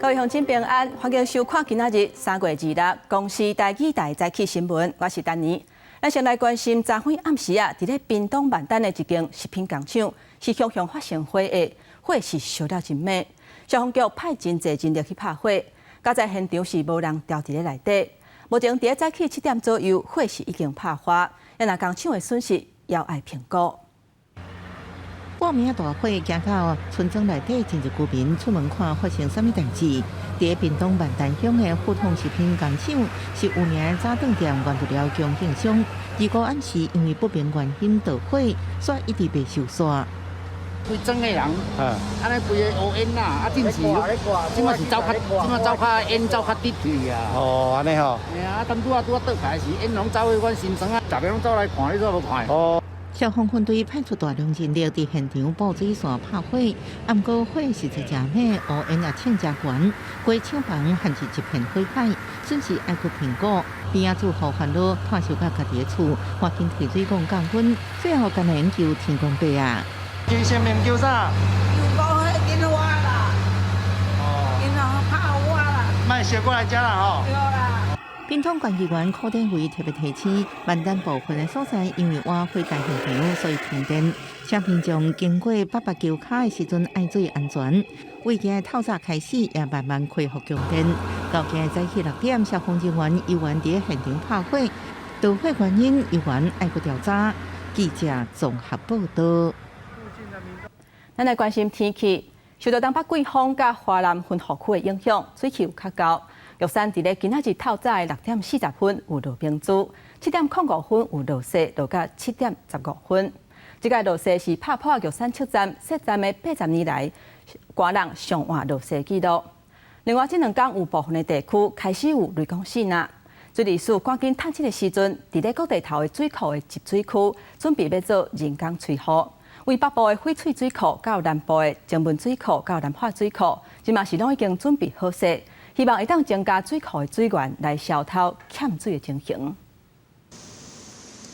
各位鄉親平安，歡迎收看今仔日3月26公視台語台早起新聞，我是丹妮。咱先來關心，昨昏暗時啊，佇咧屏東萬丹的一間食品工廠是常常發生火的，火勢燒了真猛。消防局派真濟人力去拍火，佳哉現場是無人牢佇咧內底。目前佇咧早起7點左右，火勢已經拍化，啊若工廠的損失猶愛評估。半暝大火驚到村莊內底真濟居民出門看發生啥物代誌。佇屏東萬丹鄉的富統食品工廠是有名的早頓店，原物料供應商。25暗時因為不明原因著火，煞一直袂收煞。規莊的人，按呢規个烏煙啦，啊，陣時，這馬是走較，這馬走較煙走較直去啊。哦，按呢吼。嘿啊，當拄仔拄仔倒來時，煙攏走去阮新莊啊，逐个攏走來看，你煞無看？哦。消防分隊派出大量人力佇現場布水線拍火，毋過火實在誠猛，烏煙也衝誠懸，規廠房陷入一片火海，損失愛閣評估。邊仔住戶煩惱，拖燒到家己的厝，趕緊提水管降溫，最後艱難救天公伯啊！求神明求啥？求講彼緊火啦，哦，緊拍火啦。莫燒過來遮啦吼。對啦。屏東縣議員柯典惠特別提醒，萬丹部分的所在因為倚火災現場，所以停電。請民眾經過八八橋跤的時陣，愛注意安全。為今透早開始，也慢慢恢復供電。到今日早起6點，消防人員猶原佇現場拍火，著火原因猶原愛閣調查。記者綜合報道。咱來關心天氣，受到東北季風佮華南雲雨區的影響，水氣有較厚。玉山佇咧今仔日透早的6點40分有落冰珠，7點05分有落雪，落到7點15分。這個落雪是拍破玉山測站設站的80年來寒冷上晚落雪紀錄。另外，這兩工有部分的地區開始有雷公爍啊。水利署趕緊趁這個時陣，佇咧各地頭的水庫的集水區準備欲做人工催雨。為北部的翡翠水庫、到南部的前門水庫、到南化水庫，這馬是攏已經準備好勢，希望會當增加水庫的水源來消透欠水的情形。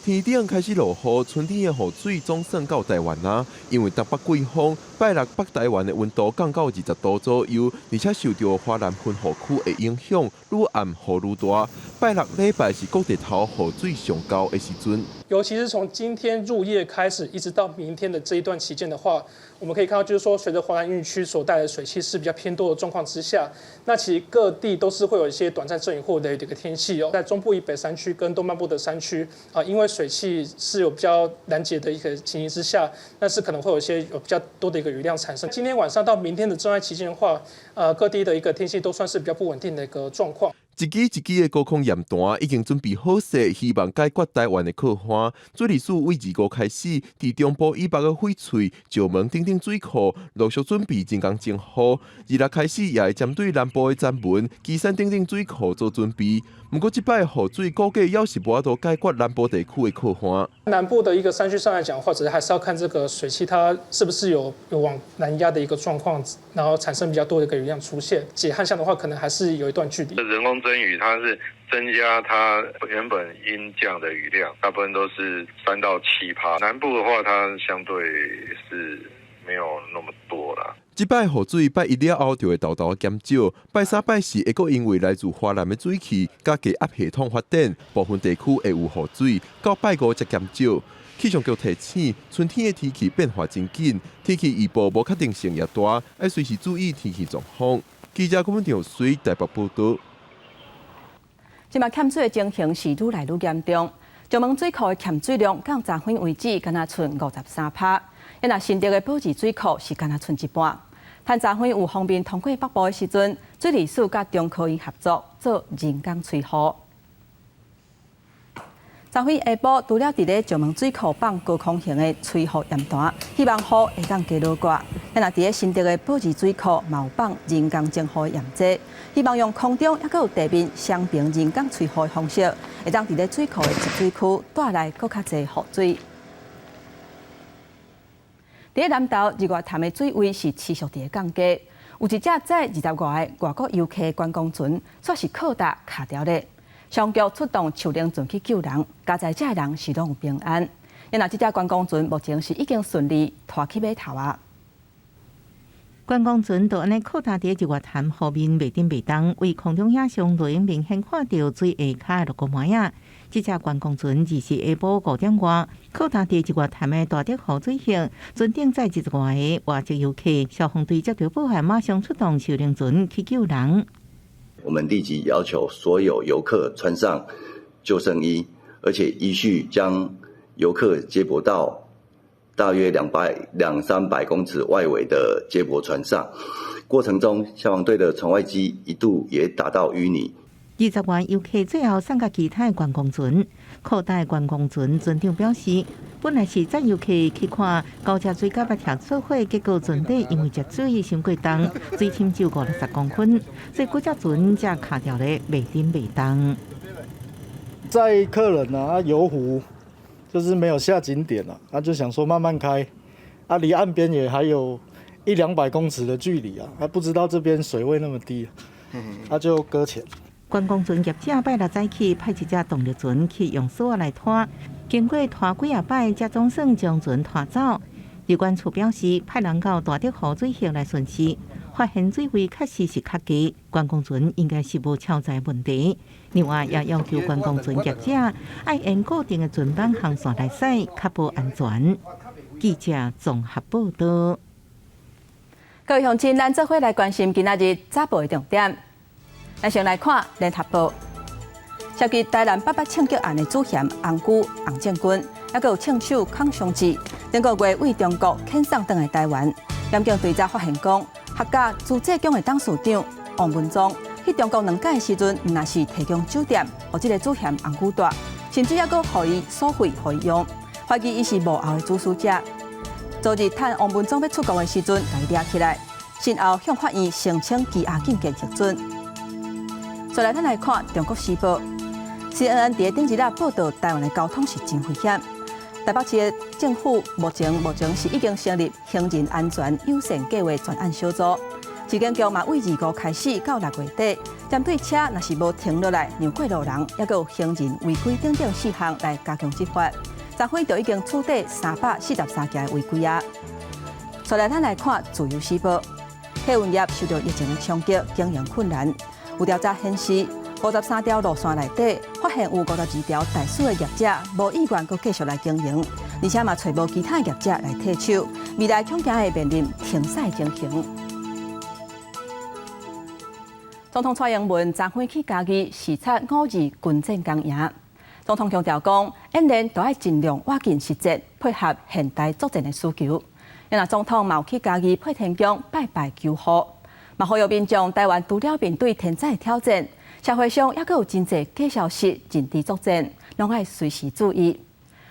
天頂開始落雨，春天的雨水總算到台灣啊！因為東北季風，拜六北台灣的溫度降到20度左右，而且受著華南雲雨區的影響，愈暗雨愈大。拜六禮拜是各地頭雨水上高的時陣。尤其是從今天入夜開始，一直到明天的這一段期間的話，我們可以看到，就是說，隨着華南雲區所帶來的水汽是比較偏多的狀況之下，那其實各地都是會有一些短暫陣雨或雷雨的一個天氣哦。在中部以北山區跟東半部的山區啊，因為水汽是有比較攔截的一個情形之下，那是可能會有一些有比較多的一個雨量產生。今天晚上到明天的這段期間的話，各地的一個天氣都算是比較不穩定的一個狀況。一支一支的高空鹽彈已經準備好勢，希望解決台灣的渴旱。水利署為25開始，佇中部以北的翡翠、石門等等水庫陸續準備人工增雨。26開始也會針對南部的前門、旗山等等水庫做準備。毋過，這擺雨水估計猶是無法度解決南部地區的渴旱。南部的一個山區上來講，或者還是要看這個水汽它是不是有往南壓的一個狀況，然後產生比較多的一個雨量出現。解旱象的話，可能還是有一段距離。人工增雨，它是增加它原本應降的雨量，大部分都是3到7%。南部的話，它相對是沒有那麼多啦。這擺雨水拜一了後就會沓沓減少，拜三拜四會閣因為來自華南的水汽佮低壓系統發展，部分地區會有雨水，到拜五才減少。氣象局提醒，春天的天氣變化真緊，天氣預報無確定性也大，愛隨時注意天氣狀況。記者郭文長水台北報道。這馬欠水的情形是愈來愈嚴重，石門水庫的欠水量到昨昏為止，干焦賰53%。若新竹的寶二水庫是干焦賰一半。趁昨昏有鋒面通過北部的時陣，水利署佮中科院合作做人工催雨。昨昏下晡，除了佇咧石門水庫放高空型的催雨鹽彈，希望雨會當加落蓋。若佇咧新竹的寶二水庫，嘛有放人工增雨的鹽劑，希望用空中猶閣有地面雙爿人工催雨的方式，會當佇咧水庫的集水區帶來閣較濟雨水。佇咧南投日月潭的水位是持續佇咧降低，有一隻載20外個外國遊客觀光船，煞是靠搭卡牢咧。消防局出動樹輪船去救人，佳哉遮的人是攏有平安。若這隻觀光船目前是已經順利拖去碼頭啊。觀光船就按呢靠搭佇日月潭湖面袂振袂動，對空中影像錄影明顯看著水下跤落個滿仔。這隻觀光船二四下晡5點外，靠搭佇日月潭的大竹湖水域，船頂載20外個外籍遊客。消防隊接到報案，馬上出動搜靈船去救人。我們立即要求所有遊客穿上救生衣，而且依序將遊客接駁到大約200、200、300公尺外圍的接駁船上。過程中，消防隊的船外機一度也打到淤泥。20外遊客最後送共其他的觀光船。擴大觀光船船長表示，本來是載遊客去看高架水甲捌跳做伙，結果船底因為食水傷過重，水深只有50-60公分，所以規隻船才卡牢咧，袂振袂動。載客人啊，遊湖就是沒有下景點啊，他就想說慢慢開，啊，離岸邊也還有100-200公尺的距離啊，他不知道這邊水位那麼低，他就擱淺。觀光船業者拜六早起派一隻動力船去用索仔來拖，經過拖幾仔擺，才總算將船拖走。入管處表示，派人到大竹湖水域來巡視，發現水位確實是較低，觀光船應該是無超載問題。另外，也要求觀光船業者愛按固定的船班航線來駛，確保安全。記者綜合報道。各位鄉親，咱做伙來關心今仔日早報的重點。咱先來看《聯合報》，涉及台南八八槍擊案的主嫌紅龜洪正軍，抑閣有槍手孔祥志，頂個月對中國遣送轉來台灣。檢警追查發現講，客家慈濟宮的董事長王文忠去中國兩擺的時陣，毋但是提供酒店，予這个主嫌紅龜蹛，甚至抑閣予伊鎖費予伊用，懷疑伊是幕後的主使者。昨日趁王文忠欲出國的時陣，共伊掠起來，身後向法院申請羈押禁見核准。再來，咱來看《中國時報》，CNN 佇頂日仔報導，台灣的交通是真危險。台北市的政府目前是已經成立行人安全友善計畫專案小組，市警局嘛對25開始到6月底，針對車若是無停落來讓過路人，抑閣有行人違規等等四項來加強執法。昨昏就已經處罰343件的違規啊。再來，咱來看《自由時報》，客運業受到疫情的衝擊，經營困難。有調查顯示，53條路線內底，發現有52條台塑的業者無意願閣繼續來經營，而且嘛揣無其他業者來替手，未來恐驚會面臨停駛情形。總統蔡英文昨昏去嘉義視察五二軍戰工營，總統強調講，演練都愛盡量倚近實戰，配合現代作戰的需求。另總統嘛有去嘉義配天宮拜拜求雨。嘛，呼籲民眾台灣除了面對天災挑戰，社會上抑閣有真濟假消息、認知作戰，攏愛隨時注意。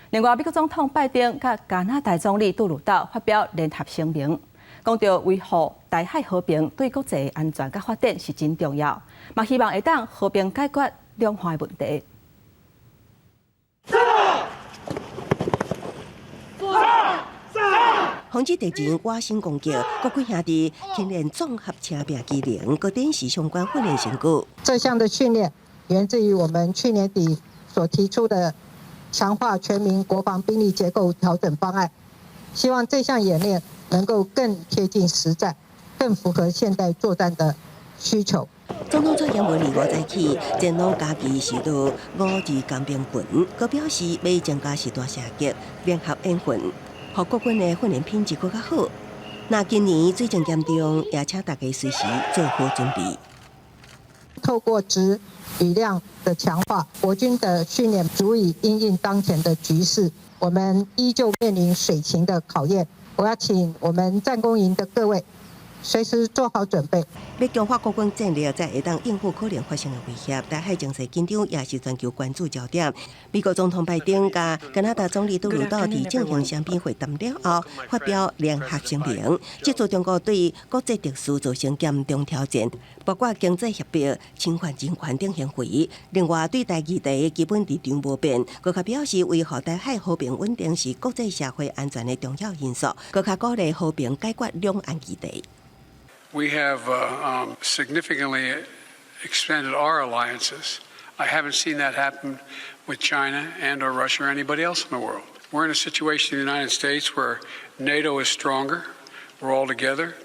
另外，美國總統拜登佮加拿大總理杜魯道發表聯合聲明，講著維護台海和平對國際安全佮發展是真重要，嘛希望會當和平解決兩岸的問題。上！防止敵人火星攻擊，國軍兄弟訓練綜合車拼機能，閣展示相關訓練成果。這項的訓練源自於我們去年底所提出的強化全民國防兵力結構調整方案，希望這項演練能夠更貼近實戰，更符合現代作戰的需求。總統蔡英文25早起前往嘉義受到五二工兵群，閣表示欲增加實彈射擊聯合演訓，予國軍的訓練品質閣較好。那今年水情嚴重，也請大家隨時做好準備。透過質與量的強化，國軍的訓練足以因應當前的局勢。我們依舊面臨水情的考驗，我要請我們戰功營的各位隨時做好準備。欲強化國軍戰力，才會當應付可能發生的威脅。台海情勢緊張，也是全球關注焦點。美國總統拜登佮加拿大總理杜魯道佇進行雙邊會談了後，發表聯合聲明，指出中國對國際秩序造成嚴重挑戰，包括經濟脅迫、侵犯人權等行為。另外，對台議題基本立場無變，閣較表示維護台海和平穩定是國際社會安全的重要因素，閣較鼓勵和平解決兩岸議題。 We have significantly expanded our alliances. I haven't seen that happen with China and or Russia or anybody else in the world. We're in a situation in the United States where NATO is stronger. We're all together.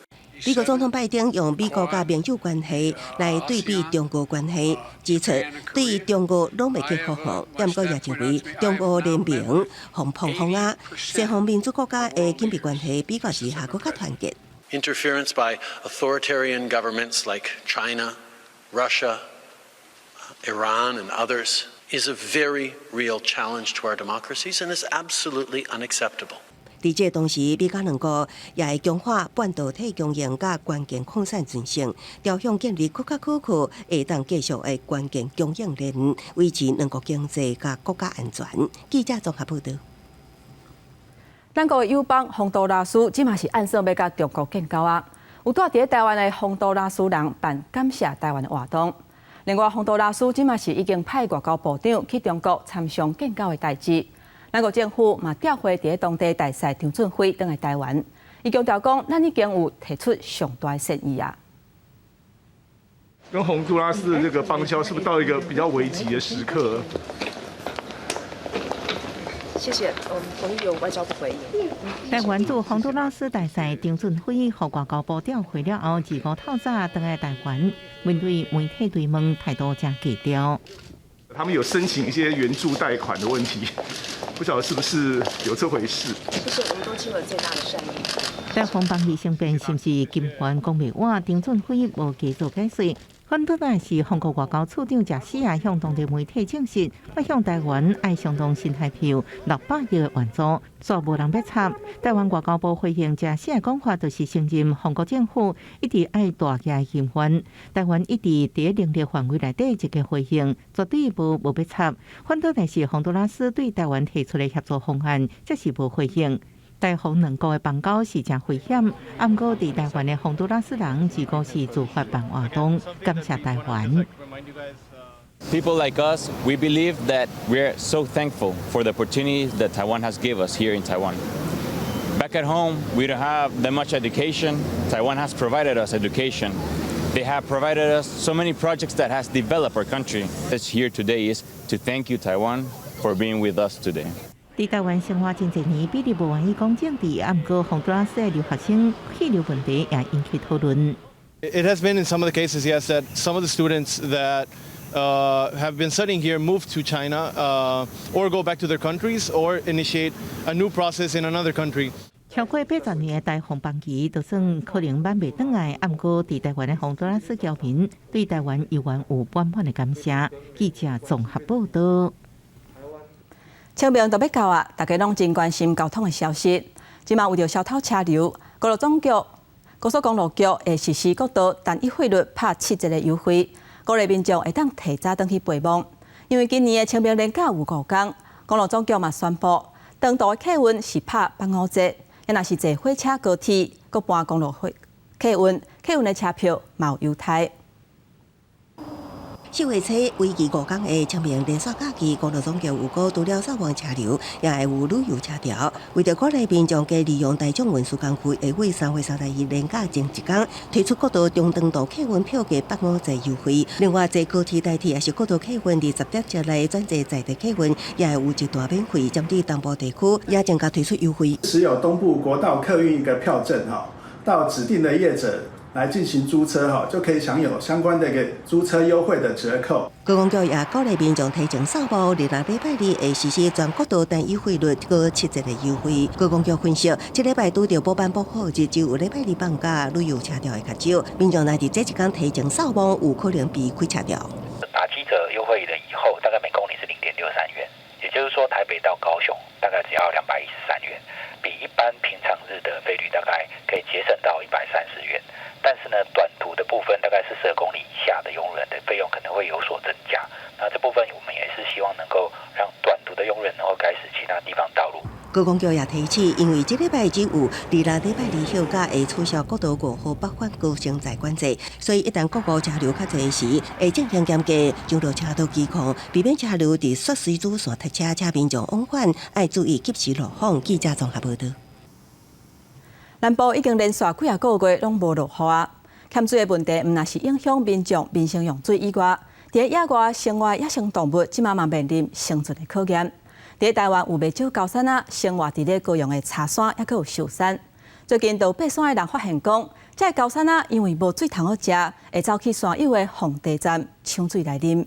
美國總統拜登用美國佮盟友關係來對比中俄關係，指出對中俄攏袂去服降，毋過也認為中俄聯盟予碰風啊，西方民主國家的緊密關係比較之下閣較團結。 Interference by authoritarian governments like China, Russia, Iran, and others is a very real challenge to our democracies and is absolutely unacceptable. 佇這同時，美加兩國也會強化半導體供應佮關鍵礦產進程，朝向建立閣較可靠、會當繼續的關鍵供應鏈，維持兩國經濟佮國家安全。記者綜合報導。咱國的友邦洪都拉斯，這馬是按算欲佮中國建交啊！有蹛佇台灣的洪都拉斯人辦感謝台灣的活動。另外，洪都拉斯這馬是已經派外交部長去中國參商建交的代誌。咱國政府嘛調回佇當地大使張俊輝轉來台灣，伊強調講，咱已經有提出上大的善意啊。跟洪都拉斯的這個邦交，是不是到一個比較危急的時刻？謝謝，我們同意由外交部回應。台灣駐洪都拉斯大使張俊輝予外交部調回了後，25透早轉來台灣，面對媒體追問，態度誠低調。他們有申請一些援助貸款的問題，不曉得是不是有這回事。謝謝，我們都盡了最大的善意。台方邦醫生變是毋是金環講袂話，張俊輝無加做解釋。反倒來是韓國外交處長賈西亞向當地媒體證實，欲向台灣愛相當新台票600億的援助，煞無人欲插。台灣外交部回應賈西亞講法，就是承認韓國政府一直愛大額金援，台灣一直佇能力範圍內底積極回應，絕對無無欲插。反倒來是洪都拉斯對台灣提出的協作方案，則是無回應。台洪兩國的邦交是誠危險，毋過佇台灣的洪都拉斯人，自古是自發辦活動，感謝台灣。 People like us, we believe that we're so thankful for the opportunities that Taiwan has given us here in Taiwan. Back at home, we don't have that much education. Taiwan has provided us education. They have provided us so many projects that has developed our country. This here today is to thank you, Taiwan, for being with us today. 佇台灣生活真濟年，比利無願意講政治，毋過洪都拉斯的留學生去留問題也引起討論。 It has been in some of the cases, yes, that some of the students that have been studying here move to China or go back to their countries or initiate a new process in another country. 超過80年的台洪邦誼，就算可能挽袂轉來，毋過佇台灣的洪都拉斯僑民對台灣猶原有滿滿的感謝。記者綜合報導。清明就欲到啊，大家攏真關心交通的消息。這馬為著消偷車流，公路總局、高速公路局會實施國道單一費率拍7折的優惠，鼓勵民眾會當提早轉去陪墓。因為今年的清明連假有5天，公路總局嘛宣布，長途的客運是拍85折，若是坐火車、高鐵、閣般公路客運，客運的車票嘛有優待。4月初，為期5天的清明連續假期，公路總局有講，除了掃黃車流，也會有旅遊車條。為著鼓勵民眾加利用大眾運輸工具，會為3月31連假前一工推出國道中長途客運票價85折優惠。另外，坐高鐵、台鐵抑是國道客運20點鐘來轉坐在地客運，也會有一段免費。針對東部地區，也增加推出優惠。持有東部國道客運一個票證，哈，到指定的業者來進行租車，哈，就可以享有相關的一個租車優惠的折扣。觀光局也鼓勵民眾提前掃墓，26禮拜二會實施全國道單一費率閣7折的優惠。觀光局分析，這禮拜拄著補班補考日，只有禮拜二放假，旅遊車條會較少。民眾若佇這一工提前掃墓，有可能避開車條。打7折優惠了以後，大概每公里是0.63元，也就是說台北到高雄大概只要213元，比一般平常日的費率大概可以節省到130元。但是呢，短途的部分大概是12公里以下的用路人的費用可能會有所增加。那這部分我們也是希望能夠讓短途的用路人能夠改駛其他地方道路。觀光局也提醒，因為這禮拜只有26禮拜二休假會取消國道5號北返高雄在管制，所以一旦國五車流較濟時，會進行嚴格上落車道機控，避免車流佇雪水主線塞車，請民眾往返愛注意及時路況。記者綜合報導。南部已經連續幾仔個月攏無落雨啊，欠水的問題毋但是影響民眾民生用水以外，佇野外生活野生動物，這馬嘛面臨生存的考驗。佇台灣有袂少高山仔生活佇咧高雄的柴山，抑閣有壽山。最近，就有爬山的人發現講，這个高山仔因為無水通好食，會走去山友的放地站搶水來啉。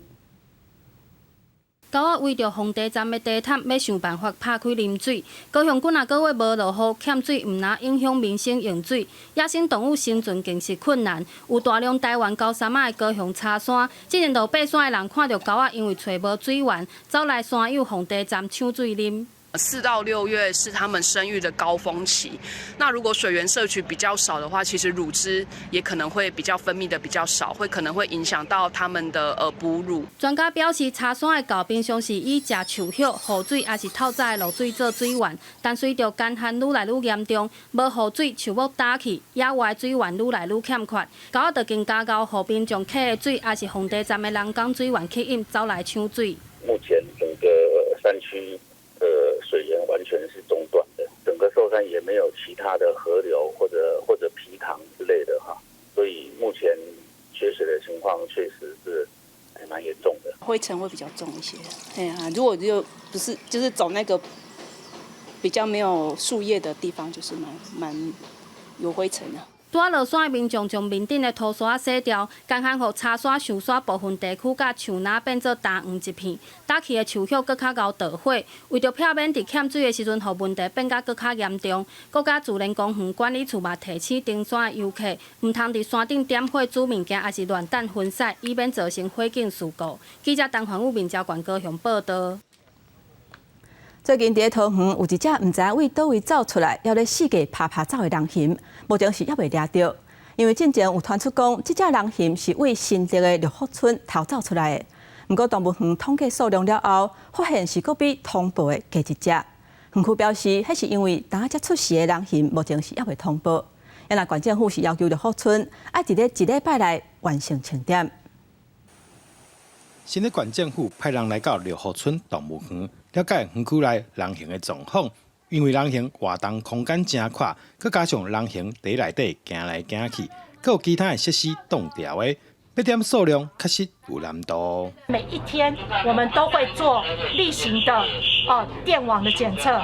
狗仔圍著放地站的地毯，欲想辦法拍開啉水。高雄幾若個月無落雨，欠水毋但影響民生用水，野生動物生存更是困難。有大量台灣高山仔的高雄柴山，之前落爬山的人看著狗仔因為揣無水源，走來山友放地站搶水啉。 4到6月是他們生育的高峰期，那如果水源攝取比較少的話，其實乳汁也可能會比較分泌的比較少，會可能會影響到他們的哺乳。專家表示，柴山的狗平常是以食樹葉、雨水，抑是透早的露水做水源，但隨著乾旱愈來愈嚴重，無雨水，樹木焦去，野外水源愈來愈欠缺，狗仔就更加𠢕予民眾客的水，抑是放地站的人工水源吸引，走來搶水。目前整個山區的水源完全是中斷的，整個壽山也沒有其他的河流或者埤塘之類的哈，所以目前缺水的情況確實是還蠻嚴重的。灰塵會比較重一些，哎呀，如果就不是就是走那個比較沒有樹葉的地方，就是蠻有灰塵的。拄仔落山的民眾將面頂的塗沙洗掉，乾旱予柴山、壽山部分地區佮樹林變做焦黃一片，焦去的樹葉閣較𠢕著火。為著避免佇欠水的時陣，予問題變甲閣較嚴重，國家自然公園管理處嘛提醒登山的遊客，毋通佇山頂點火煮物件，抑是亂擲薰屎，以免造成火警事故。記者陳環宇、面交縣高雄報導。最近佇桃園有一隻毋知影對佗位走出來，猶咧四界趴趴走的人熊，目前是猶未掠著。因為進前有傳出講，這隻人熊是對新竹的六福村逃走出來的。毋過動物園統計數量了後，發現是閣比通報的低一隻。園區表示，彼是因為當才出世的人熊目前是猶未通報。啊，若縣政府是要求六福村愛佇咧一禮拜內完成清點。新竹縣政府派人來到六福村動物園，了解園區內人熊的狀況。因為人熊活動空間誠闊，閣加上人熊佇內底行來行去，閣有其他的設施擋牢的，欲點數量確實有難度。每一天我們都會做例行的電網的檢測、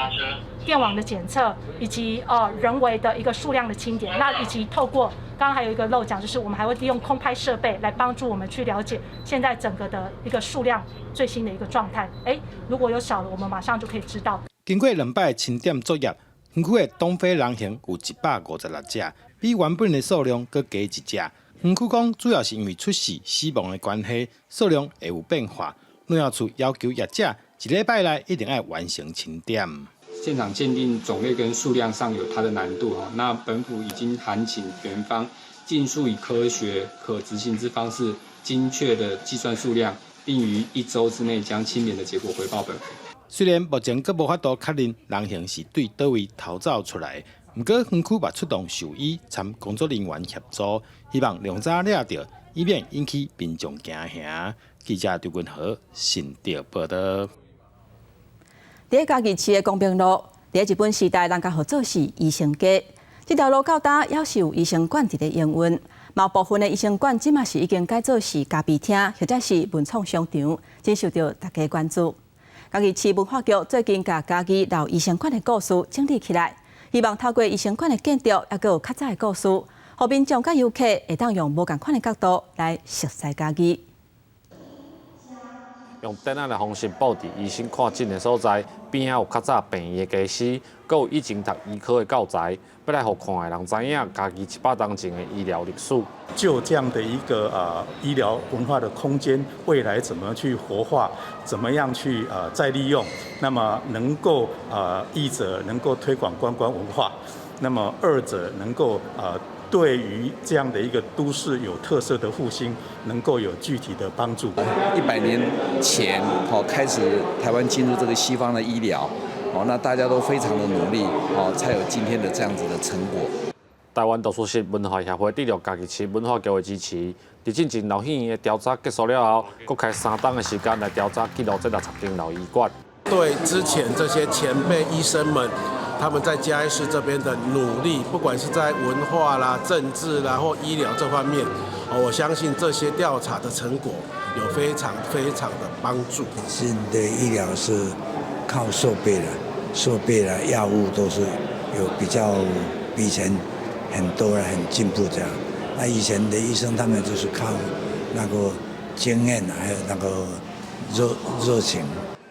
電網的檢測以及人為的一個數量的清點，那以及透過剛剛還有一個漏講，就是我們還會利用空拍設備來幫助我們去了解現在整個的一個數量最新的一個狀態。如果有少了，我們馬上就可以知道。經過兩擺清點作業，園區的東非人熊有156隻，比原本的數量閣低一隻。園區講，主要是因為出世死亡的關係，數量會有變化。農業處要求業者一禮拜內一定愛完成清點。現場鑑定種類跟數量上有它的難度哈，那本府已經函請園方盡速以科學可執行之方式，精確的計算數量，並於一周之內將清點的結果回報本府。雖然目前閣無法度確認人熊是對佗位逃走出來，毋過園區嘛出動獸醫參工作人員協助，希望量早掠著，以免引起民眾驚嚇。記者張君和新竹報導。佇嘉義市的光明路，佇日本時代，人共號做是醫生街。這條路到今猶是有醫生館佇咧營運，嘛有部分的醫生館這馬是已經改做是咖啡廳，或者是文創商場，真受著大家關注。嘉義市文化局最近共嘉義老醫生館的故事整理起來，希望透過醫生館的建築，猶閣有較早的故事，予民眾佮遊客會當用無仝款的角度來熟悉嘉義。用展覽的方式布置醫生看診的所在，邊仔有較早病院的家私，閣有以前讀醫科的教材，欲來予看的人知影嘉義100冬前的醫療歷史。就這樣的一個醫療文化的空間，未來怎麼去活化，怎麼樣去再利用，那麼能夠一者能夠推廣觀光文化，那麼二者能夠對於這樣的一個都市有特色的復興，能夠有具體的幫助。 100年前，哦，開始台灣進入這個西方的醫療，哦，那大家都非常的努力，哦，才有今天的這樣子的成果。台灣圖書室文化協會得著嘉義市文化局的支持，佇進前老戲院的調查結束了後，閣開3冬的時間來調查記錄這60間老醫館。對之前這些前輩醫生們，他們在嘉義市這邊的努力，不管是在文化啦、政治啦或醫療這方面，我相信這些調查的成果有非常非常的幫助。現在醫療是靠設備的，設備啦、藥物都是有比較比以前很多了，很進步這樣。那以前的醫生他們就是靠那個經驗，還有那個熱情。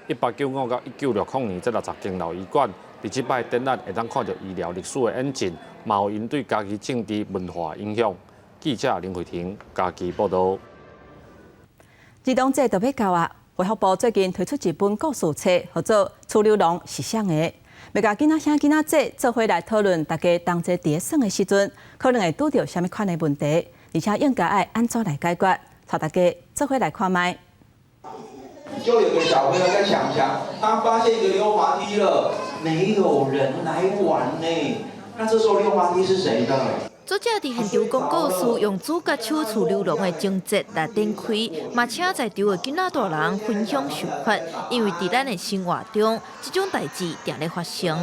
1895到1960年，這60間老醫館，佇這擺展覽會當看著醫療歷史的演進，嘛有𪜶對家己政治文化影響。記者林慧婷家己報導。兒童節就欲到啊！衛福部最近推出一本故事冊，號做《趨溜龍是啥个》，欲共囡仔兄囡仔姊做伙來討論，大家同齊佇咧耍的時陣，可能會拄著啥物款的問題，而且應該愛按怎來解決，帶大家做伙來看覓。就有個小朋友在搶搶，他發現一個溜滑梯了，沒有人來玩呢。那這時候溜滑梯是誰的？作者佇現場講故事，用主角手趨溜龍的情節來展開，嘛請在場的囡仔大人分享想法，因為佇咱的生活中，這種代誌定咧發生。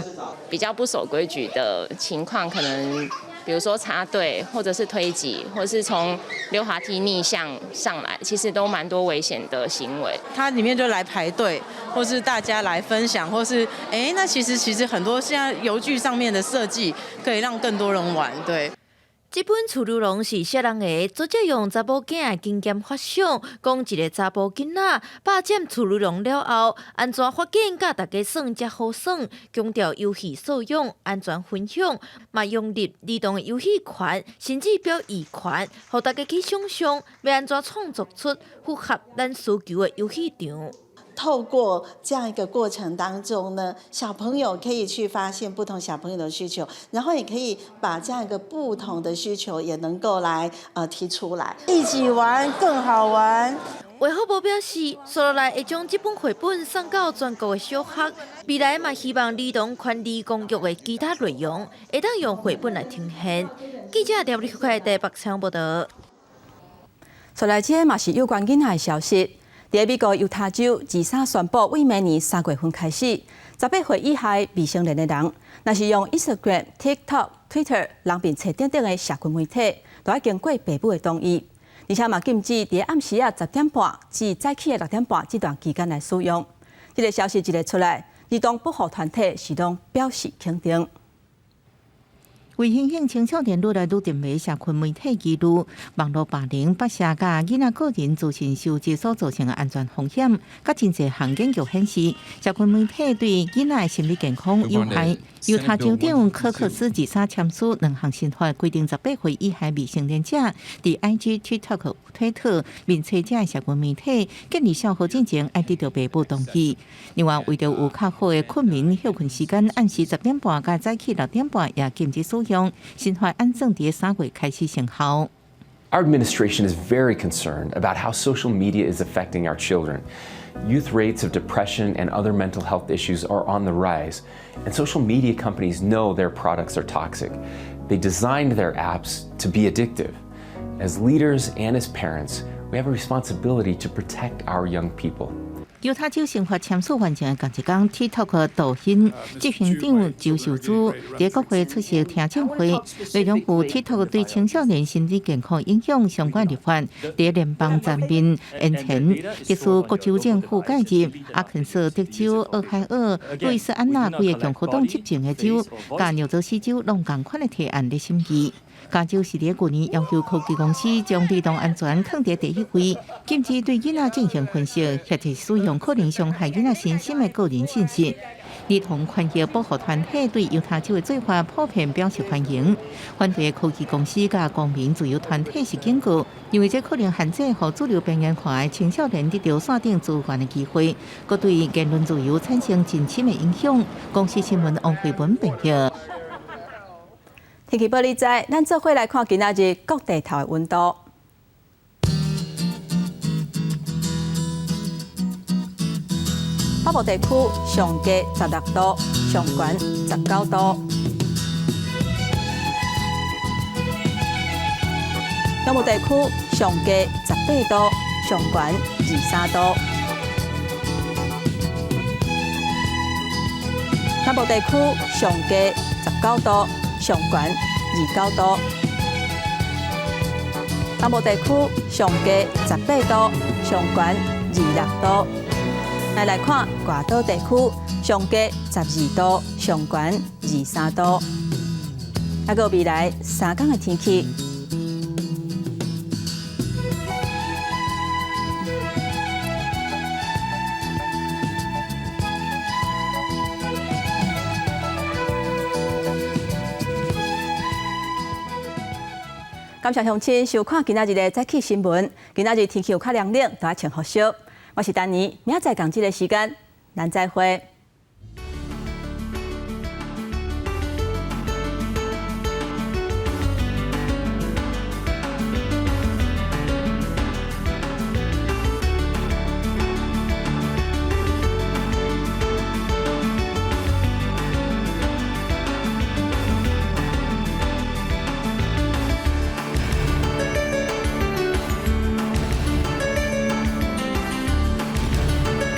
比較不守規矩的情況，可能比如說插隊，或者是推擠，或者是從溜滑梯逆向上來，其實都蠻多危險的行為。它裡面就來排隊，或是大家來分享，或是欸，那其實很多現在遊具上面的設計，可以讓更多人玩，對。這本趨溜龍是啥人的？作者用查某囝的經驗發想，講一个查埔囡仔霸佔趨溜龍了後，按怎發展佮大家耍才好耍，強調遊戲素養、安全分享，嘛融入兒童的遊戲權，甚至表意權，予大家去想像欲按怎創作出符合咱需求的遊戲場。透過這樣一個過程當中呢，小朋友可以去發現不同小朋友的需求，然後也可以把這樣一個不同的需求也能夠來提出來，一起玩更好玩。衛福部表示，紲落來會將這本繪本送到全國的小學，未來嘛希望兒童權利公約的其他內容，會當用繪本來呈現。記者廖立塊台北採訪報導。紲來這嘛是有關囡仔的消息。佇美國猶他州，23宣布，對明年3月份開始，18歲以下未成年的人，若是用 Instagram、TikTok、Twitter、人面冊等等的社群媒體，都愛經過父母的同意，而且嘛禁止佇暗時仔10點半至早起的6點半這段期間來使用。這个消息一个出來，兒童保護團體是攏表示肯定。為提醒青少年愈來愈沉迷社群媒體記錄、網路霸凌、剝削佮囡仔個人資訊收集所造成的安全風險，佮真濟項研究顯示，社群媒體對囡仔的心理健康有害。猶他州長柯克斯23簽署兩項新法，規定18歲以下未成年者，佇 IG、TikTok、推特、面冊這社群媒體建立帳號進前，愛得著父母同意。另外，為著有較好的睏眠歇睏時間，暗時10點半佮早起6點半也禁止使用。新法按算佇3月開始生效。 Our administration is very concerned about how social media is affecting our children. Youth rates of depression and other mental health issues are on the rise, and social media companies know their products are toxic. They designed their apps to be addictive. As leaders and as parents, we have a responsibility to protect our young people. 猶他州新法簽署完成的仝一工，TikTok 抖音執行長周受資佇國會出席聽證會，內容有 TikTok 對青少年心理健康影響相關立法，佇聯邦層面延前，特殊各州政府介入，阿肯色、德州、俄亥俄、路易斯安那幾个共和黨執政的州，佮紐澤西州攏仝款的提案咧審議。加州是佇舊年要求科技公司將兒童安全放佇第一位，禁止對囡仔進行分析，或者使用可能傷害囡仔身心的個人信息。兒童權益保護團體對猶他州的做法普遍表示歡迎，反對科技公司佮公民自由團體是警告，認為這可能限制予主流邊緣化的青少年得著線頂資源的機會，閣對言論自由產生真深的影響。公視新聞王慧文編譯。天氣報你知，咱做伙來看今仔日各地頭的溫度。北部地區上低16度，上懸19度。中部地區上低18度，上懸23度。南部地區上低19度，上懸29度。南部地區上低18度，上懸26度。來看外島地區上低12度，上懸23度。啊，閣未來三工的天氣。感謝鄉親收看今仔日的早起新聞。今仔日天氣有較涼冷，著愛穿厚恤。我是丹妮，明仔載仝這个時間，咱再會。